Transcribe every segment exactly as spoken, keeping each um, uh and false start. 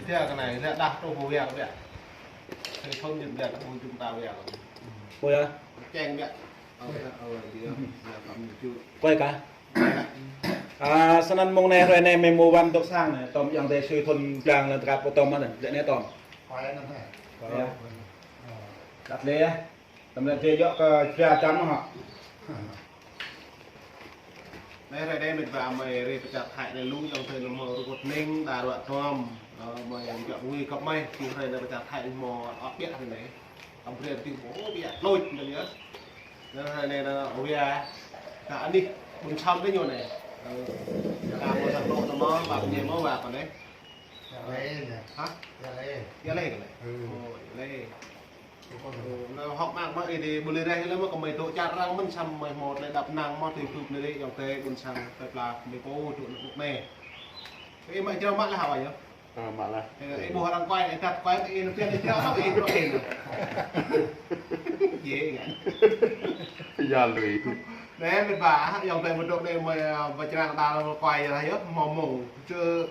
Thế cái này là đặt trong hồ bia các bạn. Thế không nhận được hồ chúng ta bia. Ôi à. Chèn bia. Ờ, ờ, ờ, bia, bia tắm một chút. Quay cả. À, snăn mông anai, hrơi anai, mơi mơ̆ wăn dŏ sang anai, tơm ayŏng adơi sui thun blang lăn tơkăp pơtơm anai, lĕ anai tơm. Quay anai hă? Quay à? Đặt lĕ à? Tơm lĕ tê djŏ kơ jua čăm hă? Anai hrơi anai mĕt wa mơi rai pơ čar Thái anai lu ayŏng adơi nao hmâo rơkŭt ning, đa ruă tơm. Ơ, mơi djŏ ngui kăp mơi, tu hrơi anai pơ čar Thái hmâo ăt biă hrơi anai. Tơm hrơi ti hmâo biă lôč anai yơh. Anai hrơi anai nao wia, ta anih, ƀun săm tơ ñu anai. Ơ, ta hmâo sang lŏ tơ mơ̆, ƀă ñu hmâo wa kơ anai. Ia lê nhỉ? Hă? Ia lê. Ia lê kơ anai? Ừ. Ơ, ia lê. Ơ, anai hŏk mơak mă ih dih, ƀu lĕ reh lĕ mơ̆ kơ mơi dŏ čar arăng mơ̆n săm mơi hmâo tơlơi đăp năng mơ̆ tui hrup anai dih, ayŏng adơi ƀun sang tơlơi pla mơi pô dŏ anŭn anŭn anai. Ih mă črâo mă laih hă wa yơh? Ơ, mă laih. Ơ, ih ƀuh arăng kuai, ih tat kuai, ih nao pian ih črâo, ih dŏ ih. Djơ̆ ngă. Ia lui. Anai mĕt wa, ayŏng adơi mơi dŏ anai mơi, ơ, pơčrang đa kuai laih yơh, hmâo mông. Čơ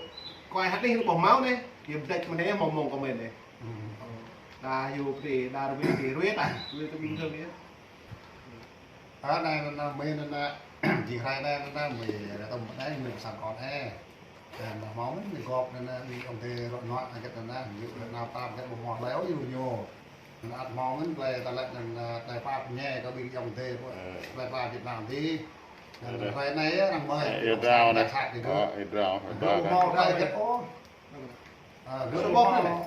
kuai hă anai ƀuh hmâo anai, yơh pơdăč mơ̆n anai hmâo mông kơ mơi anai. Đa yơh pơdih, đa rơwĭ pơdih, rơwĭ ta, rơwĭ tơ bình thường yơh. Ơ, anai, anai, anai, mơi anai, anai, jing hrơi anai, anai, anai, mơi, anai, tơm anai, mơi pơsăn kơ anai. Anai, anai, hmâo mơi, mơi gŏp anai, anai, mơi ayŏng adơi rŏ nuă, anai, kơ anai, anai, yua anai, nao tap, kơ ƀu hmâo tơlơi ôh, yua ñu. Anai, ăt hmâo mơi, tơlơi, tơlơi anai, anai, tơlơi pap ñe, kơ ƀing ayŏng adơi, pô, tơlơi pap Việt Nam dih. Anai, hrơi anai, arăng mơi, Ơ, Ê Drao anai. Ơ, Ê Drao, Ê Drao. Ƀu hmâo tơlơi hơget ôh. Ơ, ƀu hmâo.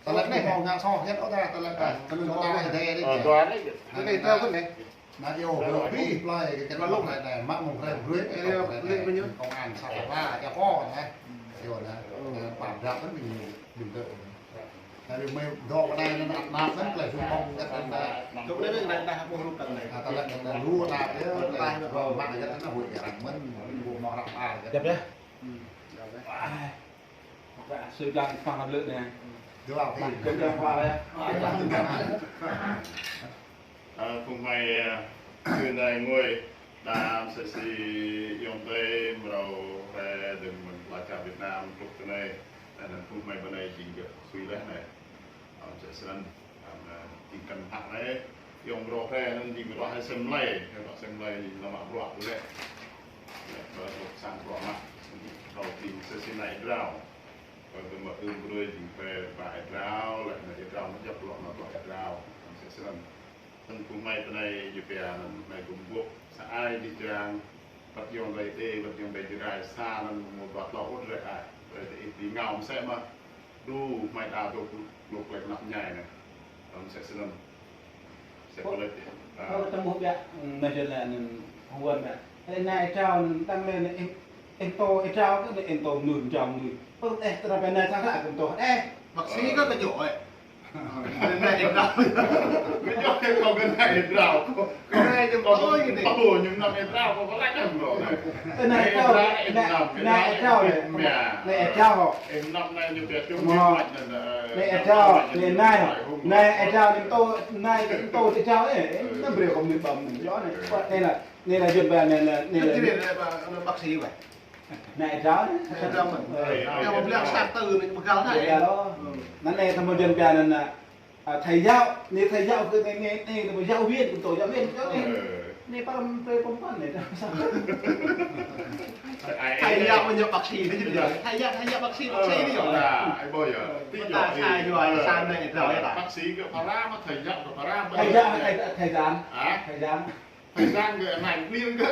Tơlơi anai hmâo ngă soh hơget ôh ta, tơlơi ta, tơlơi ta hơget đih. Ơ, dua anai. Anai ta pun anai. Anai yơh, yơh, ƀu plơi, kơ tơlơi anai, anai, mă mông hrơi, hrơi, hrơi, hrơi, hrơi, công an, sa ta ba, ya pô anai. Yơh anai, ơ, pap drap anai, ƀing ñu, ƀing tơ. Anai mơi dŏ anai, anai, anai, anai, tơlơi sung phong, kơ tơlơi anai. Tơlơi anai, anai, anai, ƀu hrup tơlơi anai. Anai, tơlơi anai, lu anai, yơh, tơlơi, mă kơ tơlơi anai, hui kơ arăng mơ̆n, ƀu hmâo arăng pap, kơ. Djăp yơh. Ơ, djăp yơh. Ơ. Sư đang pha lưỡi nè. Dua phi. Bạn cứ đang pha đấy. Ơ, phung hmei, ơ, sư anai ngui, đa msĕ si ayŏng adơi mrâo hrơi dơ̆ng mơ̆ng pla čar Việt Nam truh tơ anai. Anŭn phung hmei ƀơi anai jing gơ̆ sui laih anai. Ơ, msĕ snăn. Ơ, jing kăn hă anai, ayŏng mrâo hrơi anŭn jing ruă hrơi sem lei, hrơi ruă sem lei jing lăm bruă lĕ. Lĕ, ƀơi ƀuh sang bruă mă. Kâo jing msĕ si ană Ê Drao. Ƀơi ƀơi mă ưm brơi jing ƀơi ba Ê Drao, lĕ ană Ê Drao mơ̆ djăp lŏ ană bruă Ê Drao. Msĕ snăn. Anŭn phung hmei tơ anai jing pia anŭn hmei gum gôp. Sa ai jih jang, wăt ayŏng adơi Ê, wăt ayŏng adơi Jrai, sa anŭn mơ̆ ƀă tlâo ôh drơi ai. Brơi tơ ih dưi ngă msĕ mơ̆. Đu, hmei đa dŏ, dŏ klĕ anăp ñai anai. Ơ, msĕ snăn. Msĕ kơ lĕ. Ơ, tơmŭ biă, mơ̆ jơlan anŭn, hơwăn biă. Ê, anai Ê Drao anŭn, tăng lĕ anai, ih, ih pơtô Ê Drao kơ anai, ih pơtô mơnuih, Ê Drao mơnuih. Ơ, ih, tơdah pơ anai sang ră kơ pơtô. Ê! Bác sĩ kơ kơ dŏ, ê. Anai Ê Drao. Kơ dŏ kơ kâo kơ anai Ê Drao. Kơ anai ñu pơtô ñu anai. Pơtô ñu anăp Ê Drao, kâo kơ laĭ anŭn lŏ anai. Ơ, anai Ê Drao, anai Ê Drao lĕ. Anai Ê Drao hŏ. Ê, anăp anai ñu pia čung ñu laĭ anŭn, ơ, anai Ê Drao, anai anai hŏ. Anai Ê Drao, anai pơtô, anai pơtô Ê Drao, ê, anai brơi kâo mĭn ƀăm anŭn. Yua anai, anai lĕ, anai lĕ Yuan ƀă anai lĕ, anai lĕ. Anai lĕ, anai bác sĩ ƀă. Anai Ê Drao anai. Ê Drao mơ̆n. Ơ. Ơ, ƀu ƀlĕ sang tơ anai pơgăl anai. Pơgăl ôh. Ơ. Anŭn anai tơmơ̆ Yuan ƀă anai anai. Ơ, thầy giáo, anai thầy giáo kơ anai, anai, anai, anai giáo viên, pơtô giáo viên, giáo viên. Ơ. Anai pơrăm, pơrăm pơpăn anai. Thầy giáo mơ̆ ñu bác sĩ anai jing. Thầy giáo, thầy giáo bác sĩ, bác sĩ anai yơh. Ơ, ai ƀuh yơh. Ơ, ti ta yơh, sa yơh, ơ, sa anai yơh, ơ, yơh. Bác sĩ kơ phara mơ̆ thầy giáo kơ phara mơ̆. Thầy giáo, thầy, thầy giáo. Hă? Thầy giáo. Thầy Giang kơ anai, ƀing kơ.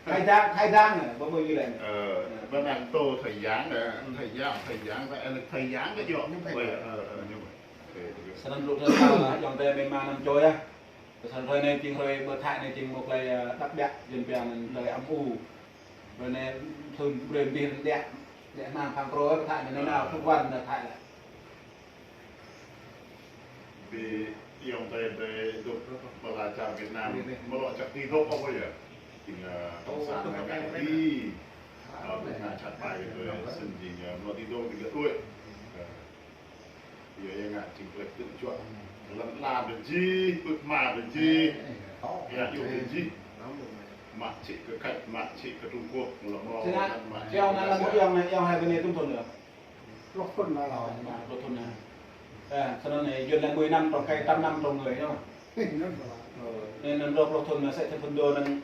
Thầy Giang, thầy Giang anai, ƀu ƀu ñu lĕ. Ơ, ƀơi anai pơtô thầy Giang anai, thầy Giang, thầy Giang, thầy, thầy Giang kơ yơh. Ơ, ơ, ơ, ñu. Ơ, ơ. Snăn lu tơ ayŏng adơi mơi mơnam čô yơh. Snăn hrơi anai jing hrơi ƀơi Thái anai jing mơ̆ klei, ơ, đăp biă, jing biă anŭn tơlơi âm u. Hrơi anai thun brơi mơdih anŭn đĕ, đĕ anăm phang krô ƀơi Thái anai nao thŭk wăn anai Thái lĕ. Bi ayŏng adơi adơi dŏ ƀơi pla čar Việt Nam, mơ̆ lŏ čăk ti dŏ ôh yơh. Jing, ơ, cộng sản anai ngă ti, ơ, ngă čăk ƀai kơ tui, snăn jing, ơ, mơ̆ lŏ ti dŏ ti gơ̆ tui. Ơ, yơh, yơh ngă jing klĕ tŭ juă. Lăn ala dơ̆ng jih, pưk hma dơ̆ng jih. Yơh, yơh dơ̆ng jih. Mă čih kơ Khač, mă čih kơ Trung Quốc, mơ̆ lŏ mơ̆, mă čih kơ Russia. Ayŏng anai, ayŏng hai ƀơi anai tŭm tŭn yơh. Pluh thŭn anai. Ơ, pluh thŭn anai. Ơ, snăn anai, Yuăn laĭ mười năm trồng cây, trăm năm trồng người, đúng không? Năm rồi. Ơ, anai năm rơbâo pluh thŭn anai, sĕ tơ phŭn dô anăn,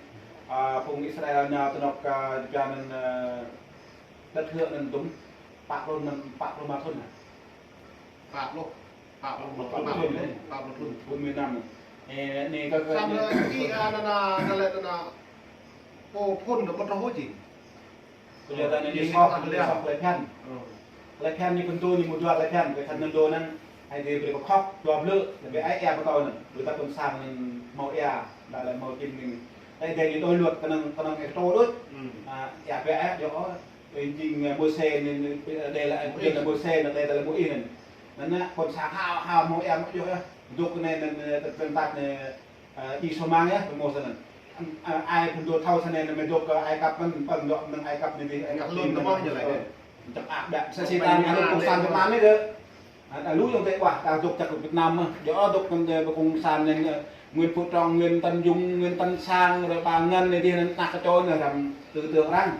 ơ, phung Israel nao tơ anôk, ơ, Yuăn anăn, ơ, đất hứa anăn dŭm, pă pluh năm, pă pluh mă thŭn anai. Pă pluh, pă pluh, pă pluh thŭn, pă pluh thŭn. Bốn mươi năm. Ơ, anai kơ, kơ, samơ̆ anai, ih, ơ, anăn, anăn, anăn, anăn, pô phŭn anăn ƀu thâo hơjing. Kơ lĕ ta anai ñu soh, ñu soh klei bhiăn. Klei bhiăn ñu pơtô ñu mŭt dua klei bhiăn, klei bhiăn anăn dô anăn, Aê Diê brơi pơkhŏk, dua blư̆, lĕ bĕ ai ia pơtô anăn, brơi ta ƀuôn sang anăn hmâo ia, đa lĕ hmâo čim anăn. Aê Diê ñu tui luật, kơnơ̆ng, kơnơ̆ng ih pơtô đôč. Ơ, ia bĕ ai, djŏ, ơ, jing, ơ, Môsê anăn, anăn, đe lĕ, đe lĕ Môsê anăn, đe lĕ Môis anăn. Anăn, anăn, ƀuôn sang hao, hao hmâo ia, hmâo djŏ, ơ. Dôk anai anăn, anăn, tơpơ̆ng tăt anăn, Ơ, ih sơmang yơh, pơmô snăn. Ơ, ai pơdô thâo snăn, mơ̆ dôk kơ Ai Cập mơ̆n, pơ̆ng dŏ mơ̆ng Ai Cập anai dih, Ai Cập anăn. Ngă hlŭn tơmơ̆ ñu lĕ. Ơ, čăk ăp đă, sa si tang, anăn cộng sản Việt Nam anai dih. Ơ, lu ayŏng adơi ƀuh, ta dôk čăk Việt Nam mơ̆n. Djŏ dôk kơ anăn, ơ, cộng sản anăn, ơ, Nguyễn Phú Trọng, Nguyễn Tấn Dũng, Nguyễn Tấn Sang, rồi bà Ngân anai dih anăn, anăk kơ čô anăn, răm tư tưởng arăng.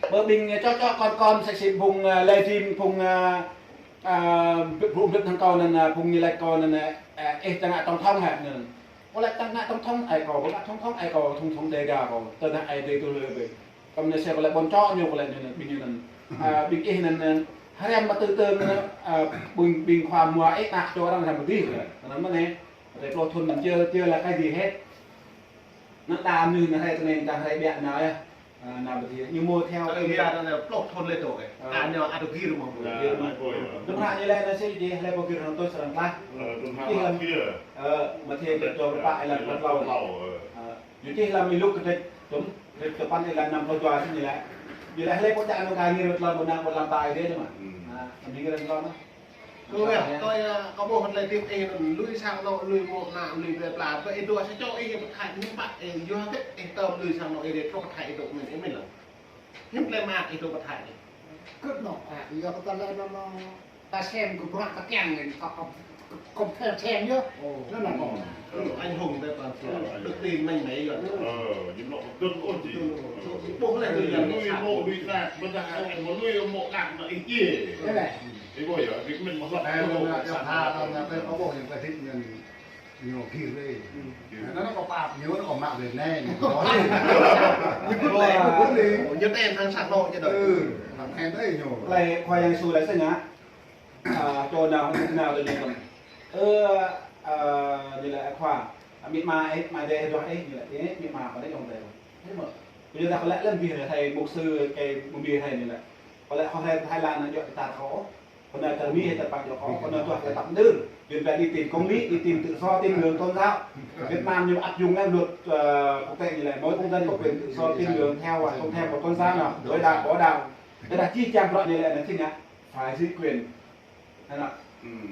Ƀơ ƀing čô čô kon kon, sa si phung, ơ, Lê Jim, phung, ơ, ơ, phung Việt Nam kâo anăn, ơ, phung ñu laĭ kâo anăn, ơ, ơ, ih čang ngă tổng thống hă, anăn. Kâo laĭ čang ngă tổng thống, ai kâo, kâo ngă tổng thống, ai kâo, tổng thống Đêga kâo, tơdah ai dê tui lui bĕ. Kâo anăn sĕ kâo laĭ ƀôn čŏ ñu, kâo laĭ ñu anăn, ƀing ñu anăn. Ơ, ƀing ih anăn, anăn, hrăm mă tư tưởng anăn, ơ, ƀing, ƀing khua mua ih ngă čô arăng hrăm mă dih, anăn mơ̆n anai. Rơbâo pluh thŭn anăn chưa, chưa là cái gì hết. Anăn đa mnuih anăn hrơi tơnĕn čang hrơi ƀiă nao yơh. Ơ, nao ƀiă ñu mơ̆ theo. Ơ, ƀiă nao lĕ pluh thŭn lĕ tui. Ơ. Anăn ñu ăt gir mơ̆n. Ơ, gir mơ̆n. Tơdah ñu laĭ anăn sĭt jih hlei pô gir hăng tui srăng tlaih. Ơ, tơdah ñu tih lăm, ơ, Mathiơ kơdrêč dua pluh pă êlan pluh klâo. Ơ, ñu tih lăm Y-Luk kơdrêč dŭm, kơdrêč dua păn êlan năm pluh dua sĭt ñu laĭ. Ñu laĭ hlei pô djă anăn ka gir tlôn ƀu năng ƀuh lăm ta Aê Diê anăn mơ̆n. Ơ, anăn gir tlôn mơ̆n. Kơ ƀiă, tui, ơ, kâo ƀuh hơnŭn lĕ tip ih anăn lui sang anôk, lui mơ̆ng anăn, lui plei pla, tui ih dua sa čô ih pơthâo hiư̆m pă, ih yua hơget ih tơm lui sang anôk ih dê truh pơthâo ih dôk mơ̆n, ih mĭn lăng. Hiư̆m klei mă ih dôk pơthâo ih. Kơt anôk, ơ, yua kơ ta lĕ anăn, anăn, ta sem kơ bruă ta kiăng anăn, kơ, kơ, kơ phel sem yơh. Ơ. Anăn anăn kơ. Ơ, anh hùng ta toàn sự, đức tin mạnh mẽ yơh. Ơ, ñu lŏ kơt ôh jing. Ƀuh lĕ tui yơh. Lui mơ̆ng lui ta, ƀơdah, mơ̆ lui mơ̆ng anăn anăn ih jing. Ơ, lĕ. Ih ƀuh yơh, ƀing mĭn mơ̆ hlăp. Ơ, anăn, anăn, anăn, anăn, kâo ƀuh ñu kơ dĭt ñu, ñu gir lĕ. Anăn kâo pap ñu, kâo mă lĕ anai, ñu kâo lĕ. Ñu bŭt lĕ, ñu bŭt lĕ. Ñu ten thang sang anôk ñu dôk. Ơ, thang ten lĕ ñu. Lĕ Khua Yang Yêsu laĭ sĭt ngă. Ơ, čô nao, nao tui ñu kơnơ̆ng. Ơ, ơ, ñu laĭ Khua. Amĭ ama ih, ama adơi ih, dua ih, ñu laĭ, ơ, amĭ ama kâo anei ayŏng adơi. Ơ, mơ̆. Kâo ñu laĭ kâo laĭ lăm bih thai mục sư kơ mơbih thai ñu laĭ. Kâo laĭ kâo thai, Thái Lan anăn djŏ tar kâo. Kâo nao tar Mi tar pă djŏ kâo, kâo nao tuah kơ tăp đưr. Yuăn laĭ đi tìm công lý, đi tìm tự do tín ngưỡng tôn giáo. Việt Nam ñu áp dụng lăm luật, ơ, quốc tế ñu laĭ mỗi công dân có quyền tự do tín ngưỡng theo và không theo một tôn giáo nào, đòi đạo, bỏ đạo. Tơdah či čang bruă ñu laĭ anăn sĭt ngă, phải giữ quyền. Anăn,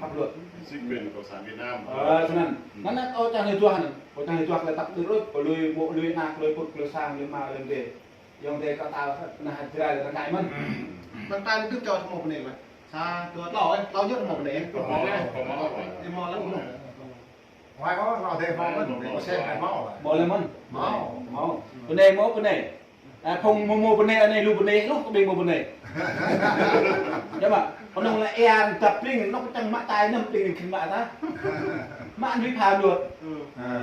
pháp luật. Chính quyền Cộng sản Việt Nam. Ơ, snăn. Anăn, ơ, čang ñu tuah anăn. Ơ, čang ñu tuah kơ tăp đưr, ơ, kơ lui ƀô̆, lui anăk, lui pŭt, lui sang, lui ama, lui adơi. Ayŏng adơi kâo ta, anăn hơdră lĕ rơngai mơ̆n. Mơ̆ng ta anei dŭm čô mơ̆ pơ anei mơ̆n. Sa, dua, tlâo, ơ, tlâo ñu mơ̆ pơ anei. Mơ̆ lĕ. Mơ̆ lĕ. Ơ, mơ̆ lĕ. Mơ̆ lĕ mơ̆n. Mơ̆ lĕ mơ̆n. Mơ̆. Pơ anei mơ̆ pơ anei. Ơ, phung mơ̆ mơ̆ pơ anei, anei lu pơ anei, lu kơ ƀing mơ̆ pơ anei. Yơh mơ̆, kơnơ̆ng lĕ ia dăp ƀing, anôk čang mă tai năm ƀing khĭn mă ta. Mă anăn vi phạm luật. Ơ.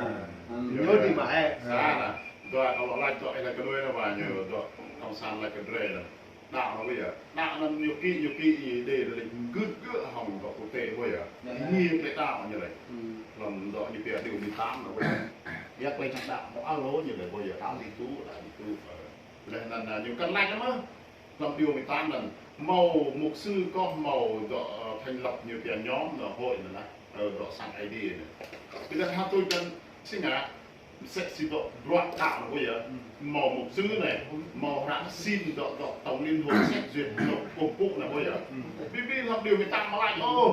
Ơ. Ñu dih mă, ơ. Sa anăn. Dua kâo lŏ laĭ dŏ ih laĭ kơ lui anăn ƀă ñu dŏ, cộng sản laĭ kơ drei anăn. Đăo anăn ƀu yơh. Đăo anăn ñu kĭ, ñu kĭ ih dê lĕ gưt gơ̆ hŏng dŏ quốc tế ƀu yơh. Ñu klei đăo ñu lĕ. Lăm dŏ ñu pia điều mười tám anăn ƀu yơh. Yua klei čang đăo mơ̆ alo ñu lĕ ƀu yơh. Đăo dih tŭ, đăo dih tŭ. Ơ. Leh anăn, ơ, ñu kăn laĭ anăn mơ̆. Lăm điều mười tám anăn. Hmâo mục sư kơ hmâo dŏ, ơ, thành lập ñu pia nhóm anăn hội anăn. Ơ, dŏ sang Aê Diê anăn. Ƀiădah hơtui kăn sĭt ngă. Msĕ si dŏ bruă đăo anăn ƀu yơh. Hmâo mục sư anei, hmâo hră xin dŏ, dŏ tổng liên hội xét duyệt dŏ công vụ anăn ƀu yơh. Bi bi lăm điều mười tám mơ̆ laĭ, ơ,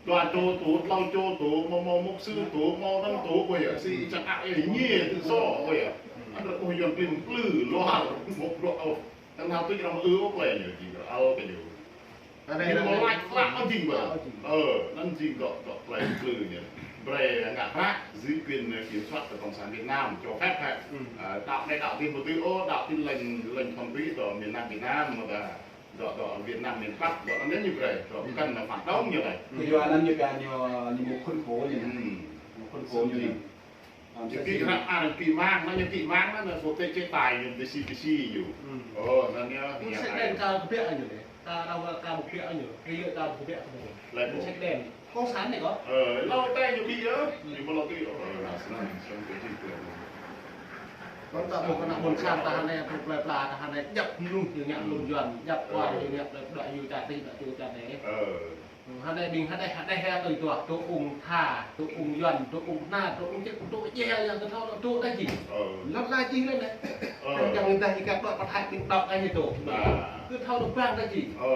dua čô tŭ, tlâo čô tŭ, hmâo, hmâo mục sư tŭ, hmâo anăn tŭ ƀu yơh. Si čang ăt ih ñu tự do ƀu yơh. Anăn ƀu Yuăn klin plư, luar, hmâo bruă ôh. Anăn hơtui arăng ư ôh klei ñu, jing ơ kơ ñu. Anei ñu mơ̆ laĭ klă ôh jing ƀă. Ơ, anăn jing dŏ, dŏ klei plư ñu. Brei ngă hră, giữ quyền, ơ, kiểm soát của Cộng sản Việt Nam, cho phép hă. Ơ, đăo anei đăo dih ƀu dưi ôh, đăo Tin Lành, Lành Thuần Túy dŏ miền Nam Việt Nam mơ̆ ta. Dŏ, dŏ Việt Nam miền Bắc, dŏ anŭn ñu brơi, dŏ kăn anŭn phản động ñu laĭ. Kơ yua anŭn ñu kăn ñu, ñu mŭk khuôn khổ ñu. Hm. Mŭk khuôn khổ ñu. Ñu kĭ hră, a, kĭ mang, anŭn ñu kĭ mang, anŭn ñu quốc tế chế tài ñu, tơ si, tơ si ñu. Ơ, anŭn ñu, ñu sek đen ka kơ biă ñu đê. Ka, ka, ka kơ biă ñu. Kơ yua ka kơ biă ñu. Laĭ ñu sek đen. Cộng sản anai kơ? Ơ, hlâo tơ ñu ƀu yơh. Ñu ƀu hlâo tui, ơ, anŭn snăn, snăn kơ jing kơ. Kơ ta ƀuh kơ ană ƀôn sang ta anai, ƀuh plơi pla ta anai, djăp mơnuih ñu ngă lŏn Yuan, djăp kual ñu ngă plơi pla ñu čar ti, čar ti, čar ti. Ơ. Ơ, anai ƀing anai, anai hă tui tuah, tŭ ung tha, tŭ ung Yuan, tŭ ung hna, tŭ ung čĕ, tŭ djai, yang tŭ thâo, tŭ đa jing. Ơ. Lăp la jing lĕ anai. Ơ. Kăn kiăng dah ikat ƀă pơthai ƀing đŏk anai tŭ. Ơ. Tŭ thâo tŭ bang đa jing. Ơ.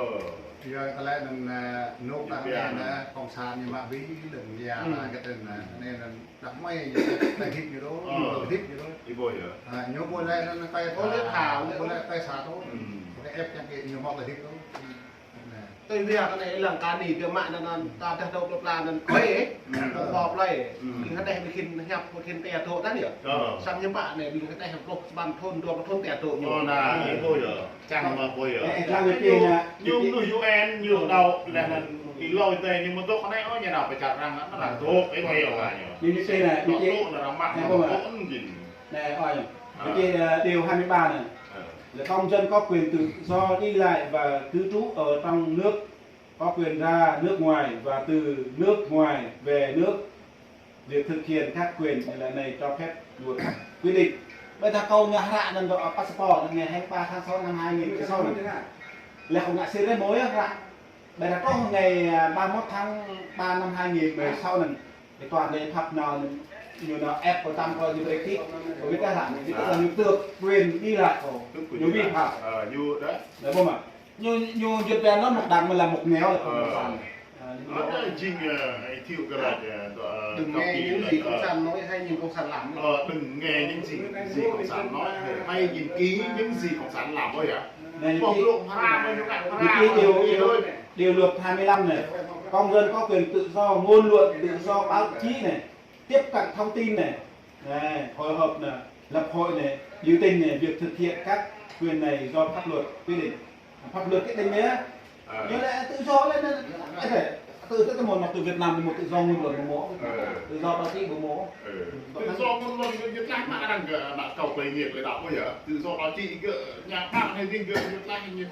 Yua kơ lĕ anŭn, ơ, nuk ta anai, anŭn, cộng sản ñu mă ƀing lŏn Yuan, ơ, kơ tơnăn, anŭn, anŭn, đăp mơi, ñu, ta hip ñu đô, ta hip ñu đô. Ih ƀuh yơh. Ơ, ñu ƀuh lĕ anŭn, anŭn, kơi, ơ, lĕ thâo, ñu ƀuh lĕ kơi sa đô. Ơ. Kơ ĕp čang kơ ñu mă ta hip đô. Anai. Tui yua kơ anai lăng kơ anai, tơ mă anŭn, anŭn, ta tơdah tŭ plơi pla anŭn, kơi, ơ. Ƀu ƀuh plơi. Ƀing hơdeh ƀu khĭn hiăp, ƀu khĭn tê tŭ ta anai. Ơ. Samơ̆ hiư̆m pă anai, ƀing hơdeh pluh sapăn thŭn, dua pluh thŭn tê tŭ ñu. Ơ, anai, ih ƀuh yơh. Čang mă ƀuh yơh. Ơ, ơ, čang ñu, ñu, ñu, ñu U N, ñu đaŏ, lĕ anŭn, ih hlâo tơ ñu mơdŏk anai, ơ, ñu nao pơčăt arăng, anŭn arăng dŏ, ih ƀuh yơh, anai. Ñu, ñu tê anai, ñu tê. Dŏ, dŏ, arăng mă, anai, ƀuh mă. Dŏ, anŭn jing. Anai, ơ, ñu. Ơ. Ñu tê, ơ, điều hai mươi ba anai. Ơ. Là công dân có quyền tự do đi lại và cư trú ở trong nước, có quyền ra nước ngoài và từ nước ngoài về nước. Việc thực hiện các quyền là này cho phép luật quy định. Ƀơi ta kâo ngă hră anŭn dŏ passport anŭn ngày hai mươi ba tháng sáu năm hai nghìn mười sáu anŭn. Lĕ kâo ngă sir rơmô yơh hră. Ƀơi ta truh ngày, à, ba mươi mốt tháng ba năm hai nghìn mười sáu anŭn. Cái toàn đây pháp nào ñu nao ép kâo tăm kâo ñu Brexit. Kâo ƀu thâo hră anŭn. Ñu tức là ñu tước quyền đi lại kâo. Tước quyền đi lại. Ñu vi phạm. Ơ, ñu đa. Đa ƀuh mơ̆. Ñu, ñu djŭt ƀơi anŭn mŭk đăng mơ̆ lĕ mŭk neo lĕ cộng sản. Ơ. Ơ, ñu ƀuh. Anŭn jing, ơ, ih thâo kơ lĕ, ơ, đừng nghe những gì cộng sản nói, hãy nhìn cộng sản làm. Ơ, đừng nghe những gì, gì cộng sản nói, hãy nhìn kỹ những gì cộng sản làm thôi hả? Anai, ñu kĭ, ƀuh lŏ phara, ñu ngă phara, ñu kĭ điều, điều, điều luật hai mươi lăm anai. Công dân có quyền tự do ngôn luận, tự do báo chí anai, tiếp cận thông tin anai, anai, hội họp anai, lập hội anai, biểu tình anai, việc thực hiện các quyền này do pháp luật quy định. Pháp luật quyết định đấy á. Ơ. Ñu lĕ tự do lĕ anŭn, ơ, tự, tự, tự, một, một tự Việt Nam, một tự do ngôn luận, một mô. Ơ. Tự do báo chí, một mô. Ơ. Tự do ngôn luận, ñu tlaih mă arăng kơ ană kâo klei ngiêk klei đăo ƀuh yơh. Tự do báo chí kơ nhà mạng hay gì kơ ñu tlaih ñu,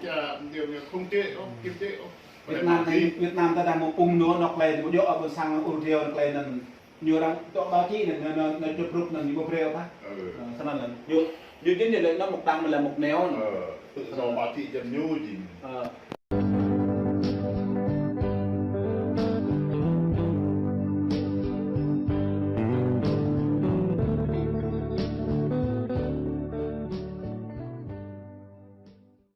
ñu, ñu khống chế, ơ, kiềm chế, ơ. Việt Nam anai, Việt Nam ta đang một ung nô, anŏ klei, một dŏ ở ƀôn sang Ur Reo, anŏ klei anŭn. Ñu arăng dŏ báo chí anai, anai, anai, anai čŭp rup anai, ñu ƀu brơi ta. Ơ. Ơ, snăn lĕ. Ñu, ñu jing ñu lĕ anŭn mŭk đăng mơ̆ lĕ mŭk neo anŭn. Ơ, tự do báo chí jing ñu jing. Ơ.